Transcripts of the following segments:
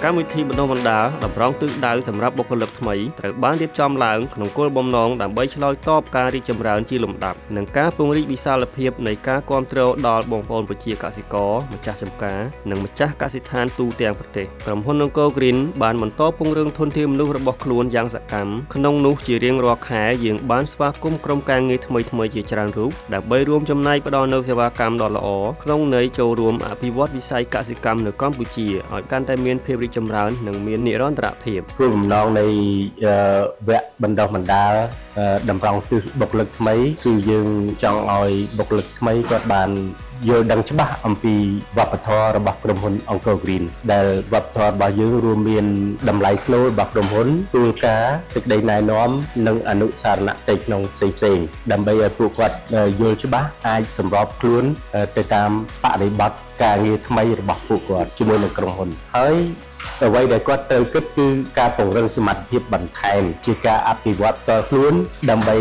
កម្មវិធីបណ្ដុះបណ្ដាលតម្រង់ទិសដៅសម្រាប់បុគ្គលិកថ្មីត្រូវបានរៀបចំឡើងក្នុងគោលបំណងដើម្បីឆ្លើយតបការរីកចម្រើនជាលំដាប់និងការពង្រីកវិសាលភាពនៃការគាំទ្រដល់បងប្អូនប្រជាកសិករម្ចាស់ចម្ការនិងម្ចាស់កសិដ្ឋានទូទាំងប្រទេសក្រុមហ៊ុនអង្គរ Green បានបន្តពង្រឹងធនធានមនុស្សរបស់ខ្លួនយ៉ាងសកម្មក្នុងនោះជារៀងរាល់ខែយើងបានស្វាគមន៍ក្រុមការងារថ្មីៗជាច្រើនរូបដើម្បីរួមចំណែកផ្ដល់នូវសេវាកម្មដ៏ល្អក្នុងន័យចូលរួមអភិវឌ្ឍវិស័យកសិកម្មនៅកម្ពុជាឲ្យកាន់តែមានភាពរីកចម្រើននិងមាននិរន្តរភាព។ គោលបំណងនៃវគ្គបណ្ដុះបណ្ដាលតម្រង់ទិសបុគ្គលិកថ្មីគឺយើងចង់ឲ្យបុគ្គលិកថ្មីគាត់បានយល់ដឹងច្បាស់អំពីវប្បធម៌របស់ក្រុមហ៊ុនអង្គរ Green ដែលវប្បធម៌របស់យើងរួមមានតម្លៃស្នូលរបស់ក្រុមហ៊ុនគោលការណ៍សេចក្តីណែនាំនិងអនុស្សរណៈផ្ទៃក្នុងផ្សេងៗដើម្បីឲ្យពួកគាត់យល់ច្បាស់អាចសម្របខ្លួនទៅតាមបរិបទការងារថ្មីរបស់ពួកគាត់ជាមួយនឹងក្រុមហ៊ុនហើយអ្វីដែលគាត់ត្រូវគិតគឺការពង្រឹងសមត្ថភាពបន្ថែមជាការអភិវឌ្ឍផ្ទាល់ខ្លួនដើម្បី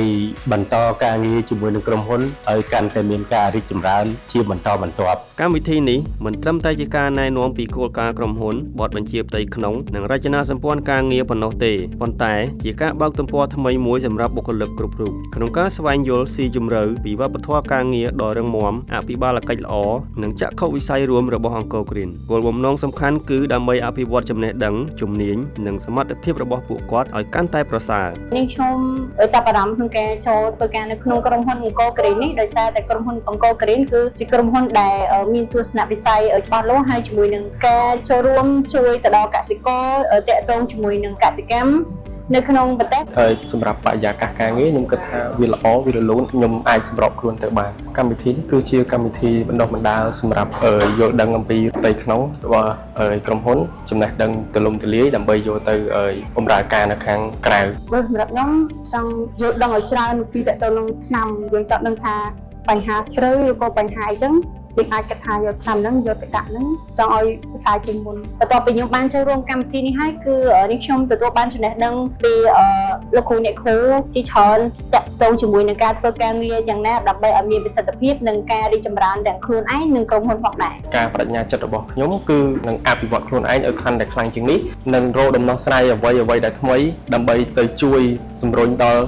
បន្តការងារជាមួយនឹងក្រុមហ៊ុនឲ្យកាន់តែមានការរីកចម្រើនជាបន្តបន្ទាប់។ កម្មវិធីនេះមិនត្រឹមតែជាការណែនាំពីគោលការណ៍ក្រុមហ៊ុនបទបញ្ជាផ្ទៃក្នុងនិងរចនាសម្ព័ន្ធការងារប៉ុណ្ណោះទេប៉ុន្តែជាការបើកទំព័រថ្មីមួយសម្រាប់បុគ្គលិកគ្រប់រូបក្នុងការស្វែងយល់ស៊ីជម្រៅពីវប្បធម៌ការងារដ៏រឹងមាំអភិបាលកិច្ចល្អនិងចក្ខុវិស័យរួមរបស់អង្គរ Green គោលបំណងសំខាន់គឺដើម្បីអភិវឌ្ឍចំណេះដឹងជំនាញនិងសមត្ថភាពរបស់ពួកគាត់ឲ្យកាន់តែប្រសើរ។ នាងខ្ញុំចាប់អារម្មណ៍ក្នុងការចូលធ្វើការនៅក្នុងក្រុមហ៊ុនអង្គរ Green នេះដោយសារតែក្រុមហ៊ុនអង្គរ Green គឺជាក្រុមហ៊ុនដែលមានទស្សនវិស័យច្បាស់លាស់ហើយជាមួយនឹងការចូលរួមជួយទៅដល់កសិករតាក់ទងជាមួយនឹងកសិកម្មនៅក្នុងប្រទេស។ ហើយសម្រាប់បរិយាកាសការងារខ្ញុំគិតថាវាល្អវារលូនខ្ញុំអាចសម្របខ្លួនទៅបានកម្មវិធីនេះគឺជាកម្មវិធីបណ្ដុះបណ្ដាលសម្រាប់យល់ដឹងអំពីផ្ទៃក្នុងរបស់ក្រុមហ៊ុនចំណេះដឹងទូលំទូលាយដើម្បីយកទៅបម្រើការនៅខាងក្រៅ។ បើសម្រាប់ខ្ញុំចង់យល់ដឹងឲ្យច្រើនពីតទៅនឹងថ្នាំយើងចង់ដឹងថាបញ្ហាស្រូវឬក៏បញ្ហាអីចឹងយើងអាចគិតថាយកថ្នាំហ្នឹងយកទៅដាក់ហ្នឹងចង់ឲ្យប្រសើរជាងមុន។ បន្ទាប់ពីខ្ញុំបានចូលរួមកម្មវិធីនេះហើយគឺនេះខ្ញុំទទួលបានចំណេះដឹងពីលោកគ្រូអ្នកគ្រូជាច្រើនតាក់ទងជាមួយនឹងការធ្វើការងារយ៉ាងណាដើម្បីឲ្យមានប្រសិទ្ធភាពនិងការរីកចម្រើនទាំងខ្លួនឯងនិងក្រុមហ៊ុនផងដែរ។ ការបដិញ្ញាចិត្តរបស់ខ្ញុំគឺនឹងអភិវឌ្ឍខ្លួនឯងឲ្យកាន់តែខ្លាំងជាងនេះនិងរកដំណោះស្រាយអ្វីអ្វីដែលថ្មីដើម្បីទៅជួយជំរុញដល់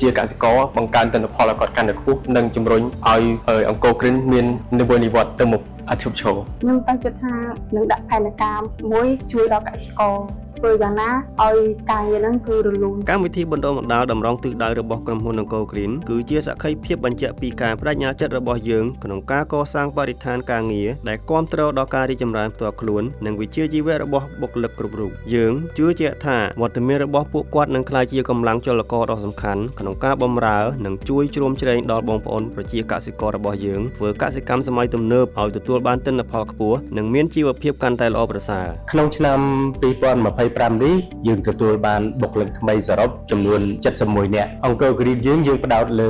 ជាកសិករបង្កើនទិន្នផលឲ្យគាត់កាន់តែខ្ពស់និងជំរុញឲ្យអង្គរ Green មាននិវត្តន៍និវត្តន៍ទៅមុខឥតឈប់ឈរ។ ខ្ញុំតាំងចិត្តថានឹងដាក់ផែនការមួយជួយដល់កសិករធ្វើយ៉ាងណាឲ្យការងារហ្នឹងគឺរលូន។ កម្មវិធីបណ្ដុះបណ្ដាលតម្រង់ទិសដៅរបស់ក្រុមហ៊ុនអង្គរ Green គឺជាសក្ខីភាពបញ្ជាក់ពីការបដិញ្ញាចិត្តរបស់យើងក្នុងការកសាងបរិស្ថានការងារដែលគាំទ្រដល់ការរីកចម្រើនផ្ទាល់ខ្លួននិងវិជ្ជាជីវៈរបស់បុគ្គលិកគ្រប់រូបយើងជឿជាក់ថាវត្តមានរបស់ពួកគាត់នឹងក្លាយជាកម្លាំងចលករដ៏សំខាន់ក្នុងការបម្រើនិងជួយជ្រោមជ្រែងដល់បងប្អូនប្រជាកសិកររបស់យើងធ្វើកសិកម្មសម័យទំនើបឲ្យទទួលបានទិន្នផលខ្ពស់និងមានជីវភាពកាន់តែល្អប្រសើរ។ ក្នុងឆ្នាំ2025នេះយើងទទួលបានបុគ្គលិកថ្មីសរុបចំនួន71នាក់អង្គរ Green យើងយើងផ្ដោតលើ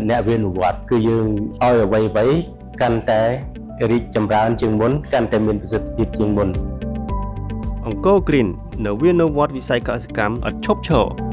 អ្នកវិនិវត្តន៍គឺយើងឲ្យអ្វីអ្វីកាន់តែរីកចម្រើនជាងមុនកាន់តែមានប្រសិទ្ធភាពជាងមុន។ អង្គរ Green នៅវានុវត្តន៍វិស័យកសិកម្មឥតឈប់ឈរ។